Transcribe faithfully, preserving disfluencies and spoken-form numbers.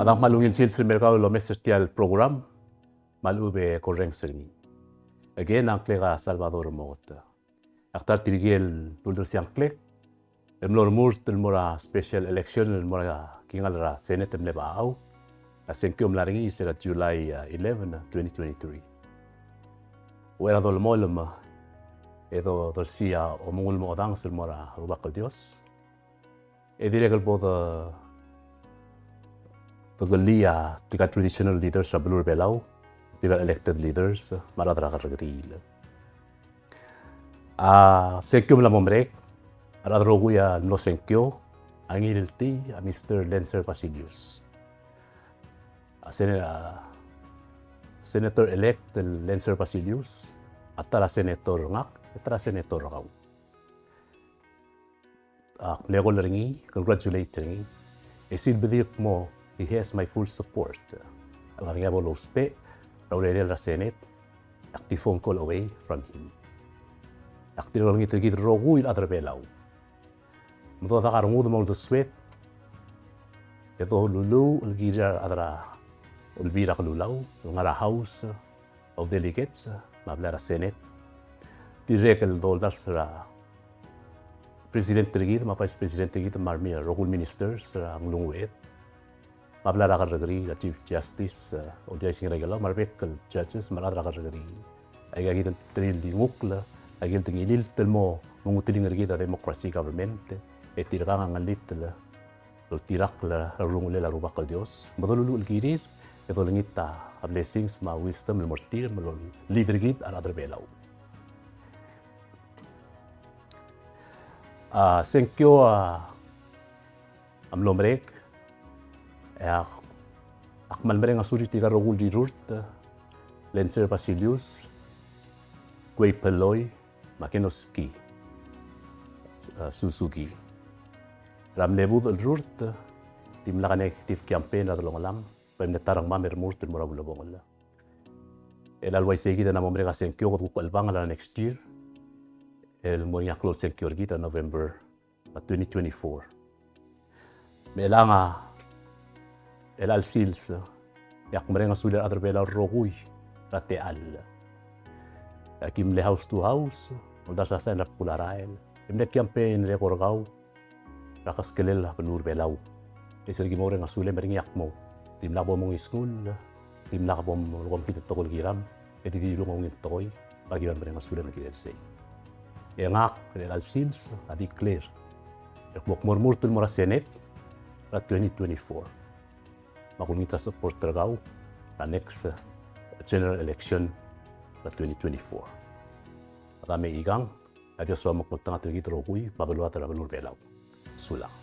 A dang kmal ungil sils el mer kau el omes er tia el program, me a lechub e korrenges er ngii. Again, a ngklek a Salvador Mot. Ak ta er tirke el uldersii a ngklek el mlo remurt el mo er a special election el mo er a kingall er a Senate el mle bechachau. A sengkio a mla er ngii er sel July, uh, eleven, uh, twenty twenty-three. Uchei er a dolemolem e dodersii a omengull me a odanges el mo er a Rubak el Dios. E dirrek el bo de, de kelii a tirka el traditional leaders er a beluu er a Belau, tirka el elected leaders, me a rechad er a kerrekeriil. A sengkio a mla mo merek, a rechad el rokui el mlo sengkio a ngiltii a Mister Lentcer Basilius. A Sene-, a Senator-elect Lentcer Basilius a ta er a senator er ngak, a ta er a senator er kau. Ak mle call er ngii, congratulate er ngii. E silbedii el kmo, he has my full support. A ngar er ngii a bo lousbech er a urerel er a Senate, ak di phone call away from him. Ak di olengit er kid el rokui el chad er a Belau. Me dodak a rengud me a uldesued e doluluuch el kirir a rechad er a Olbiil er a Kelulau el ngar er a House of Delegates me a blai er a Senate. Dirrek el doldars er a President er kid me a Vice President er kid me a remi-, rokui el ministers er a nglunguched. Me a blai er a kerrekeriil, a Chief Justice, eh, Oldiais Ngiraikelau, me a rebek el judges, me a rechad er a kerrekeriil. Aika kid el telil di ngukl, aika kid el ngilii el mo menguteling er kid a democracy government, e tirka a ngellitel el oltirakl er a rengulel a Rubak el Dios. Me doluluuch el kirir, e dolengit a blessings me a wisdom el mo er tir, me lolead er kid a rechad er a Belau. A sengkio a a mlo merek, e ak, ak kmal mereng a sulir tirka el rokui el rirurt, Lentcer Basilius, Kuei Peloi, me a Kenoski, eh, Suzuki. Er a mle budech el rurt, dimlak a negative campaign er a delongelam, bai mle ta er a ngmam e remurt el mo er a ulebongel. El uaisei kid a mla mo merek a sengkio, kede kuk chelebangel er a next year, el mo er ngii a klou el sengkio er kid er a November a twenty twenty-four. Me chelechang a, chelecha el sils, e ak mereng a sulir a rechad er a Belau el rokui er a techall. E aki mle house to house, oldars a sain er a bkul a rael. E mle campaign er a eko er kau er a keskelel a beluu er a Belau. E se er a ki mo mereng a sulem er ngii a kmo, dimlak bo mongisngull, dimlak bo mo-, lomekngit a tekoi el kiram, e di dilu el mo ungil tekoi, me aki mereng a sulem el kirel sei. E ngak, er chelecha el sils, a declare el kmo ak mo remurt el mo er a Senate er a twenty twenty-four. Me ak olengit er a support er kau er a next, eh, general election er a twenty twenty-four. A dame ikang, a Dios a omekngeltengat er kid el rokui, me a beluad er a beluu er a Belau. Sulang.